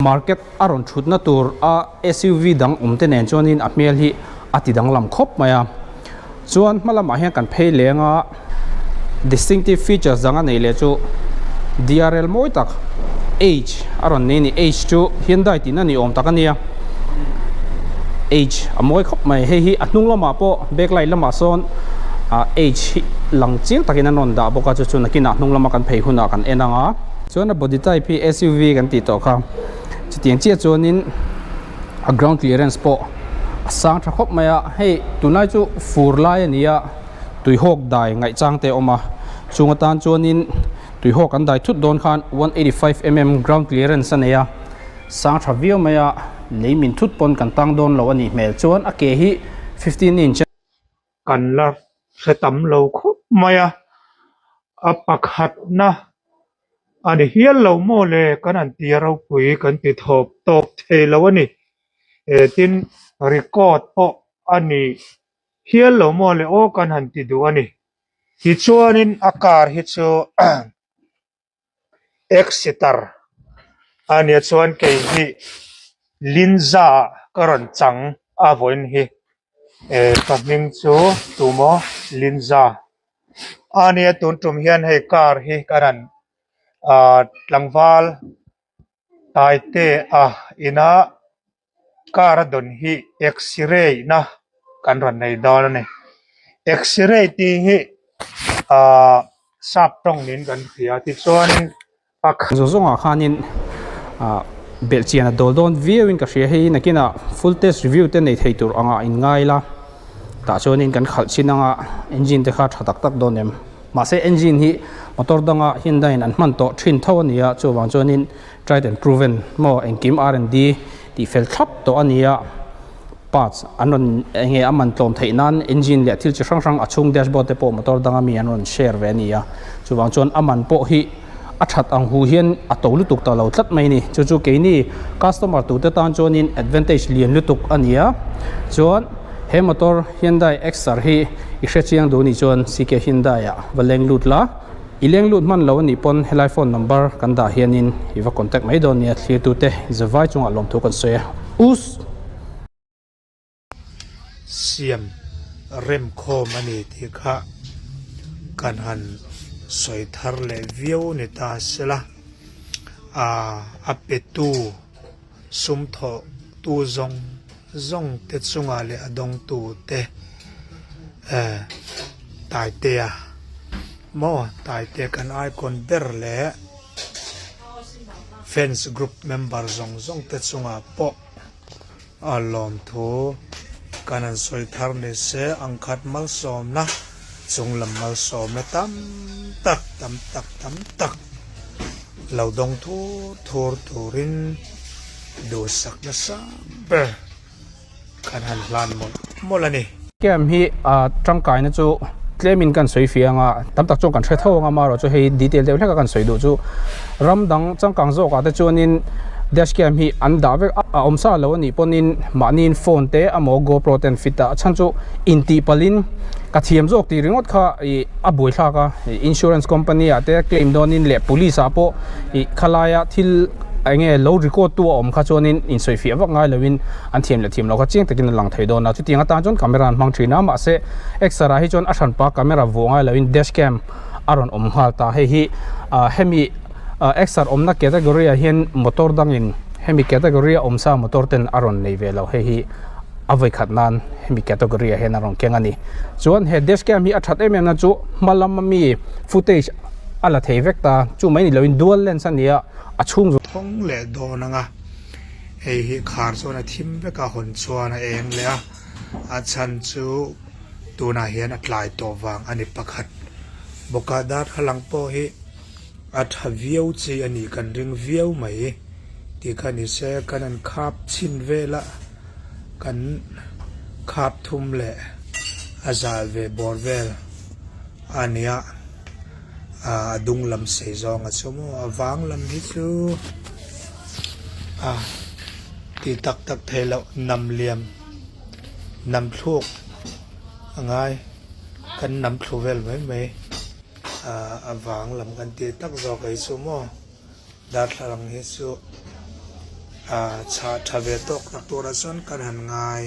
Market a rawn thutna tur a SUV dang awm te nen chuanin a hmel hi a ti danglam khawp mai a. Chuan hma lamah hian kan phei leng a, distinctive features dang a neih leh chu DRL mawi tak H a rawn nei a ni. H chu Hyundai tihna ni awm tak a nia. H a mawi khawp mai. Hei hi a hnung lamah pawh back light lamah sawn ah H hi lang chiang takin an rawn dah bawk a, chu chu nakinah hnung lama kan phei hunah kan en ang a. Chuan a body type hi SUV kan tih tawh kha chutiang chiah chuanin a ground clearance pawh a sang tha khawp mai a, hei tunlai chu fur lai a ni a, tuihawk dai ngaih chang te a awm a, chung atan chuanin tuihawk an dai thut dawn khan 185mm ground clearance a nei a, sang tha viau mai a, lei min thut pawn kan tang dawn lo a nih hmel chuan a ke hi 15 inch. Kan la hre tam lo khawp mai a, a pakhatna a ni hial lo maw le kan han ti a ropui kan ti thawp tawp thei lo a ni. Eh tin record pawh a ni hial lo maw le aw kan han ti duh a ni. Tichuanin a car hi chu Exeter a nia chuan kei hi Linza ka rawn chang a vawiin hi eh ka hming chu tumaw Linza a nia tun tum hian hei car hi ka rawn ah tlangval Taite a ina car a dawn hi x-ray na kan rawn nei dawn a ni. X-ray tih hi ahh sap tawng niin kan hria tichuanin pakhat. Zawng zawngah khanin ah belhchian a dawl dawn viauin ka hria hei nakinah full test review te nei thei tur angah in ngai la tah chuanin kan khalh chin anga engine te kha tha tak tak dawn em. Mahse engine hi motor danga Hyundai in an hman tawh thin tho a ni a, chuvang chuanin tried and proven maw engkim R and D tih fel thlap tawh a ni a, parts an rawn eng nge a man tlawm theih nan engine leh thil chi hrang hrang a chhung dashboard te pawh motor danga mi an rawn share ve a ni a, chuvang chuan a man pawh hi a that ang hu hian a to lutuk ta lo tlat mai a ni. Chu chu keini customer tute tan chuanin advantage lian lutuk a ni a, chuan he motor Hyundai Exter hi i hre chiang duh nih chuan CK Hyundai ah va leng lut la, i leng lut hman lo a nih pawn helai phone number kan dah hianin i va contact mai dawn nia thlirtute zavai chungah lawmthu kan sawi a. Us! Siam remkhawm a ni tih kha kan han sawi thar leh viau ni ta sela, ah a petu sum thawh tu zawng zawng te chungah leh a dawngtu te eh Taitea maw Taitea kan icon ber leh fans group member zawng zawng te chungah pawh. A lawmthu kan han sawi thar ni se, ang khat malsawmna, chunglam malsawmna tam tak tam tak tam tak lo dawng thur thur turin duhsak nasa ber kan han hlan mawlh mawlh a ni. Camp hi a tangkaina chu tlemin kan sawi fiah anga tam tak chuan kan hre tho anga amaherawhchu hei detail deuh hlek a kan sawi duh chu ram dang changkang zawkah te chuanin dash cam hi an dah vek a a awm sa lo anih pawnin mahniin phone te emaw gopro te an fit a a chhan chu intih palhin ka thiam zawk tih ringawt kha ih a buaithlak a insurance company ah te claim dawnin leh police ah pawh ih khalaia thil eng nge lo record tu a awm kha chuanin insawifiah vak ngai loin an thiam leh thiam loh kha chiang takin a lang thei dawn a chutiang atan chuan camera an hmang thin a mahse exer ah hi chuan a hranpa camera vuah ngai loin dash cam a rawn awm nghal ta hei hi ah hemi ah exer awmna category ah hian motor dangin hemi category a awm sa motor ten a rawn nei ve lo hei hi a vawi khat nan hemi category ah hian a rawn keng a ni chuan he dash cam hi a that em em na chu hma lama mi footage a la thei vek ta chu mai ni loin dual lens a ni a a chhung zawng thawng leh dawn anga hei hi khar chuan a thim vek a hawn chuan a eng leh a a chhan chu tunah hian a tlai tawh vang a ni pakhat bawk a darthlalang pawh hi a tha viau chi a nih kan ring viau mai tih kha ni se kan han khap chhin vel a kan khap thum leh a zal ve bawr vel a ni a ah a dung lam sei zawng a chu maw a vang lam hi chu a ti tak tak thei loh nam liam nam thluk a ngai kan nam thlu vel mai mai ah a vang lam kan tih tak zawk ei chu maw darthlalang hi chu. Ah chhah tha ve tawk tak turah chuan kan han ngai.